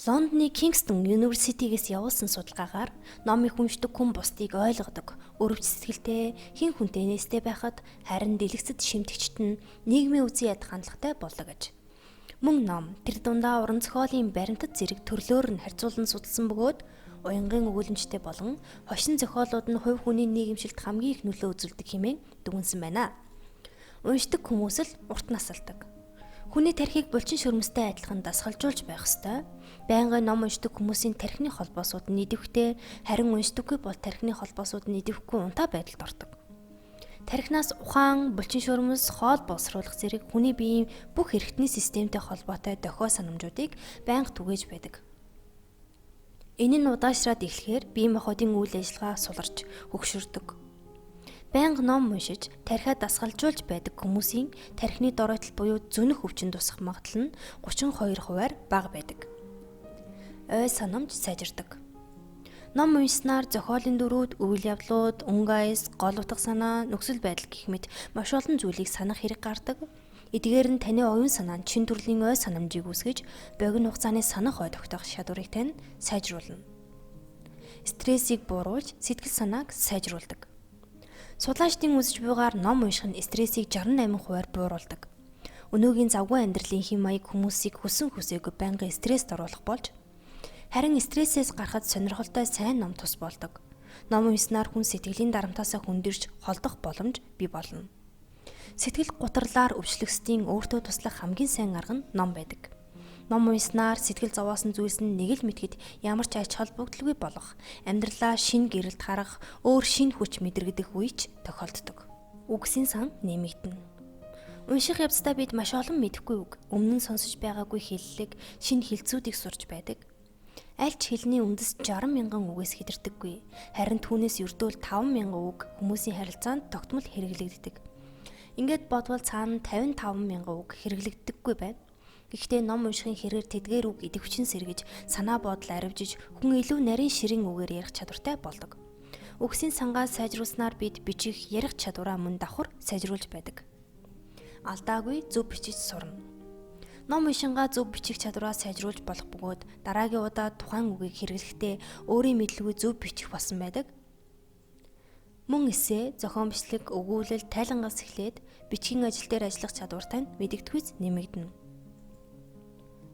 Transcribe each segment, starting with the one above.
Лондоны Kingston University-гээс явуулсан судалгаагаар ном их уншдаг хүн бусдыг ойлгодог, өрөвч сэтгэлтэй, хэн хүнтэй нээстэй байхад харин дэлгэцэд шимтгчт нь нийгмийн үзэн ядах хандлагатай болдог аж. Мөн ном тэр дундаа уран зохиолын баримтат зэрэг төрлөөр нь харьцуулан судалсан бөгөөд уянгын өгүүлэмжтэй болон хошин зохиолууд нь хувь хүний нийгэмшилд хамгийн их нөлөө үзүүлдэг хэмээн дүгнсэн байна. Уншдаг хүмүүс л урт насалдаг. Хүний тархийг булчин шөрмөстэй адилхан дасгалжуулж байх ёстой. Байнгын ном уншдаг хүмүүсийн тархины холбоосууд нь идэвхтэй, харин уншдаггүй бол тархины холбоосууд нь идэвхгүй унтаа байдалд ордог. Тархинаас ухаан, булчин шөрмөс, хоол боловсруулах зэрэг хүний биеийн бүх эрхтний системтэй холбоотой дохио санамжуудыг байнга түгээж байдаг. Энэ нь удаашраад эхлэхээр бие махбодын үйл ажиллагаа суларч хөгшөрдөг. Байнга ном уншиж, тархиа дасгалжуулж байдаг хүмүүсийн тархины доройтол буюу зөнөх өвчин тусах магадлал нь 32%-аар бага байдаг. Ой санамж сайжирдаг. Ном уншсанаар зохиолын дүрүүд, үйл явдлууд, өнгө аяс, гол утга санаа, нөхцөл байдал гэх мэт маш олон зүйлийг санах хэрэг гардаг. Эдгээр нь таны оюун санаа нь чин төрлийн ой санамжийг үүсгэж, богино хугацааны санах ой тогтоох чадварыг тань сайжруулна. Стрессийг бууруулж, сэтгэл санааг сайжруулдаг. Судлаачдын үзэж буйгаар ном унших нь стрессийг 68%-аар бууруулдаг. Өнөөгийн завгүй амьдралын хэм маяг хүмүүсийг хүсэн хүсээгүй байнгын стресст оруулах болж, харин стрессээс гарахад сонирхолтой сайн ном тус болдог. Ном уншсанаар хүн сэтгэлийн дарамтаасаа хөндөрч холдох боломж бий болно. Сэтгэл гутралаар өвчлөгсдийн өөртөө туслах хамгийн сайн арга нь ном байдаг. Ном уншсанаар сэтгэл зовоосон зүйлс нь нэг л мэтгэд ямар ч ач холбогдолгүй болох, амьдралаа шинэ гэрэлд харах, өөр шинэ хүч мэдрэгдэх үе ч тохиолддог. Үгсийн сан нэмэгдэнэ. Унших явцдаа бид маш олон мэдэхгүй үг, өмнө нь сонсож байгаагүй хэллэг, шинэ хэлцүүдийг сурч байдаг. Аль ч хэлний үндэс 60 мянган үгээс хэтэрдэггүй. Харин түүнээс ердөөл 5 мянган үг хүмүүсийн харилцаанд тогтмол хэрэглэгддэг. Ингээд бодвол цаана 55 мянган үг хэрэглэгддэггүй байна. Гэхдээ ном уншихын хэрээр тэдгээр үг идэвхжин сэргэж, санаа бодол аривжиж, хүн илүү нарийн ширийн үгээр ярих чадвартай болдог. Үгсийн сангаа сайжруулснаар бид бичих, ярих чадвараа мөн давхар сайжруулж байдаг. Алдаагүй зөв бичиж сурна. Ном уншингаа зөв бичих чадвараа сайжруулж болох бөгөөд дараагийн удаа тухайн үгийг хэрэглэхдээ өөрийн мэдлгүй зөв бичих болсон байдаг. Мөн эссе, зохион бичлэг, өгүүлэл, тайлангаас эхлээд бичгийн ажил дээр ажиллах чадвар тань мэдэгдэхүйц нэмэгдэнэ.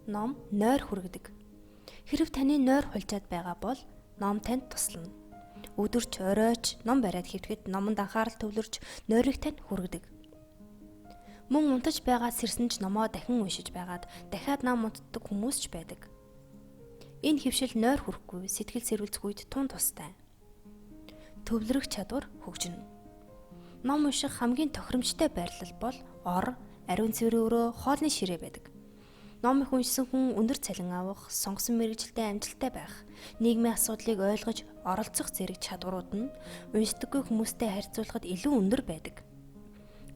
Ном нойр хүргэдэг. Хэрв таны нойр хулжаад байгаа бол ном танд туслана. Өдөрч, оройч ном бариад хэвтэхэд номонд анхаарал төвлөрч нойрыг тань хүргэдэг. Мөн унтаж байгаа сэрсэн ч номоо дахин уншиж байгаад дахиад нам унтдаг хүмүүс ч байдаг. Энэ хэвшил нойр хүрэхгүй, сэтгэл сэрүүлцэх үед тун тустай. Төвлөрөх чадвар хөгжинэ. Ном унших хамгийн тохиромжтой байрлал бол ор, ариун цэврийн өрөө, хоолны ширээ байдаг. Ном их уншсан хүн өндөр цалин авах, сонгосон мэргэжилтэд амжилттай байх, нийгмийн асуудлыг ойлгож оролцох зэрэг чадварууд нь уншдаггүй хүмүүстэй харьцуулахад илүү өндөр байдаг.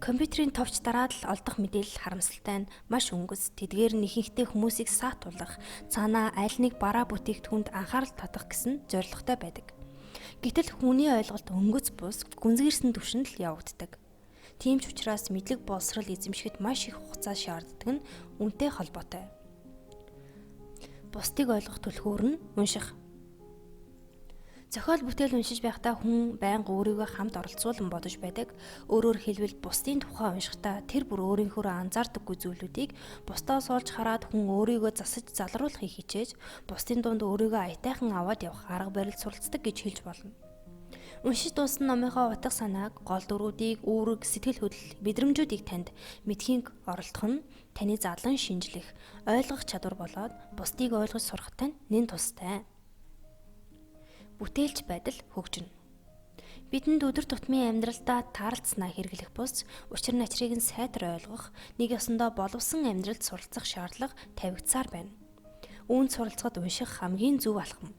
Компьютерийн товч дараад л олдох мэдээлэл харамсалтай нь маш өнгөц. Тэдгээр нь ихэнхдээ хүмүүсийг саатуулах, цаанаа аль нэг бараа бүтээгдэхүүнд анхаарал татах гэсэн зорилготой байдаг. Гэтэл хүний ойлголт өнгөц бус гүнзгийрсэн түвшинд л явагддаг. Тийм ч учраас мэдлэг боловсрол эзэмшихэд маш их хугацаа шаарддаг нь үнэтэй холбоотой. Бусдыг ойлгох түлхүүр нь унших. Зохиол бүтээл уншиж байхдаа хүн байнга өөрийгөө хамт оролцуулан бодож байдаг. Өөрөөр хэлбэл бусдын тухай уншихдаа тэр бүр өөрийнхөө анзаардаггүй зүйлүүдийг бусдаас олж хараад хүн өөрийгөө засаж залруулахыг хичээж, бусдын дунд өөрийгөө аятайхан аваад явах арга барил суралцдаг гэж хэлж болно. Уншиж дууссан номынхоо утга санааг, гол дүрүүдийг, үүрэг, сэтгэл хөдлөл, мэдрэмжүүдийг танд мэдхийг оролдох нь таны задлан шинжлэх, ойлгох чадвар болоод бусдыг ойлгож сурахад тань нэн тустай. Бүтээлч байдал хөгжинэ. Бидэнд өдөр тутмын амьдралдаа таарлцснаа хэрэглэх бус учир начрыг нь сайтар ойлгох, нэг ёсондоо боловсон амьдралд суралцах шаардлага тавигдсаар байна. Үүнд суралцахад унших хамгийн зөв алхам.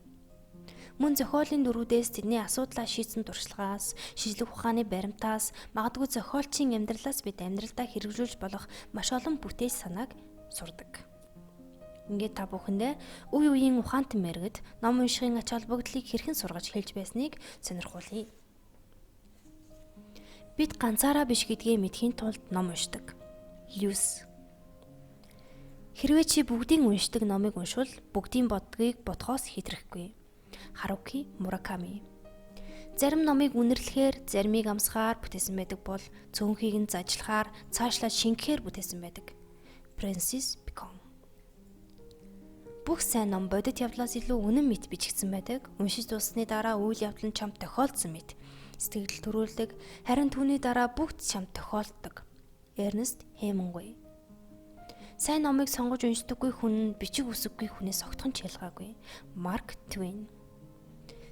Мөн зохиолын дүрүүдээс тэдний асуудлаа шийдсэн туршлагаас, шижлэг ухааны баримтаас, магадгүй зохиолчийн амьдралаас бид амьдралдаа хэрэгжүүлж болох маш олон бүтээлч санааг сурдаг. Ингээд та бүхэндээ үе үеийн ухаантан мэргэд ном уншихын ач холбогдлыг хэрхэн сургаж хэлж байсныг сонирхуулъя. Бид ганцаараа биш гэдгээ мэдэхийн тулд ном уншдаг. Льюис. Хэрвээ чи бүгдийн уншдаг номыг уншвал бүгдийн боддгийг бодхоос хэтрэхгүй. Харуки Мураками. Зарим номыг үнэрлэхээр, заримыг амсгаар бүтээсэн байдаг бол цөөнхийг нь зажлахаар, цаашлаад шингэхээр бүтээсэн байдаг. Фрэнсис Бэкон. Бүх сайн ном бодит явдлаас илүү үнэн мэт бичигдсэн байдаг. Уншиж дууссаны дараа үйл явдал нь чамд тохиолдсон мэт сэтгэл төрүүлдэг, харин түүний дараа бүгд чамд тохиолддог. Эрнест Хемингуэй. Сайн номыг сонгож уншдаггүй хүн нь бичиг үсэггүй хүнээс огтхон ч ялгаагүй. Марк Твен.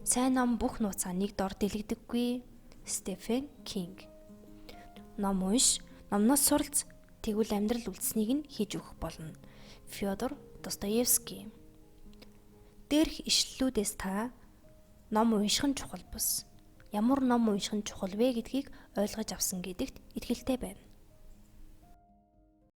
Сайн ном бүх нууцаа нэг дор дэлгдэггүй. Стефен Кинг. Ном унш, номноос суралц, тэгвэл амьдрал үлдсэнийг нь хийж өгөх болно. Фёдор Достоевский. Дээрх ишлэлүүдээс та ном унших нь чухал бус ямар ном унших нь чухал вэ гэдгийг ойлгож авсан гэдэгт итгэлтэй байна.